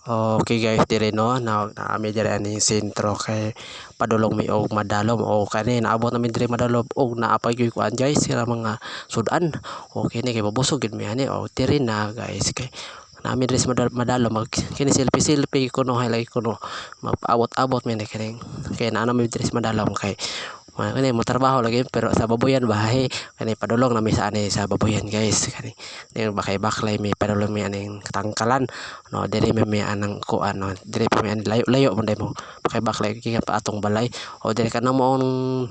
Okay guys, dire no na naami dire aning sentro kay padulong mi og Madalom o kani naabot nami diri Madalom og naa pa gyud kuan guys, sila mga sudan. Okay ni kay mabusog gyud mi ani og diri na guys, kay naami diri sa Madalom mag kini selfie selfie kuno lagi kuno magpaabot-abot mi ni kini kay naa na mi diri sa Madalom kay kani mo trabaho lagi pero sa babuyan bahay kani padulong nami sa ani sa babuyan guys, kani bakay baklay mi padulong mi aning tangkalan no, diri mi anang kuan no, diri pa mi ani layo-layo man mo bakay baklay gikan pa atong balay o diri kanang maong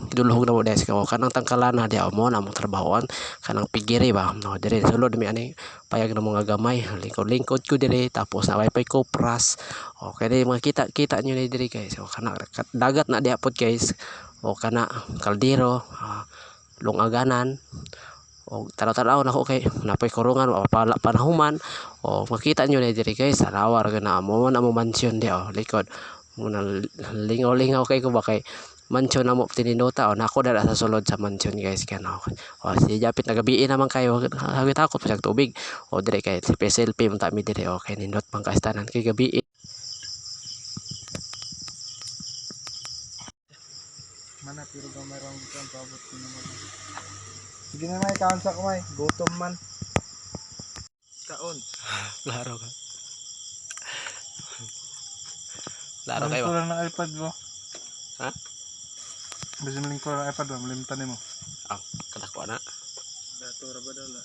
gidulhog namo guys o kanang tangkalan na diha mo na among trabahoan kanang pigiri ba no, diri sulod mi ani payag namo nga gamay, lingkod-lingkod ko diri tapos na wifi ko pras o kani makita kita niyo ni diri guys o kana dagat na diha pod guys o kana kaldero, lungaganan o tanaw-tanaw nako kay napoy kurungan o panahuman o makita nyo na diri guys, tanawa ra gyud na mo na mo mansion di o likod muna lingaw-lingaw kay ko ba kay mansion na mo tininota o nako dara sa sulod sa mansion guys kana o si Japit nagabi naman kayo takot pa siyang tubig o dire kay selfie selfie man ta mi dire o kay nindot pang kastanan kay gabi. Mana pero gamay ra ang gikan paabot ko naman. Sige na may kaon sa kamay, gutom man. Kaon. Laro ka. Laro kayo. Malingkuran ng iPad mo. Ha? Bisin malingkuran ng iPad mo, malimtan nimo. Ah, kadako na. Dato ra ba daw la?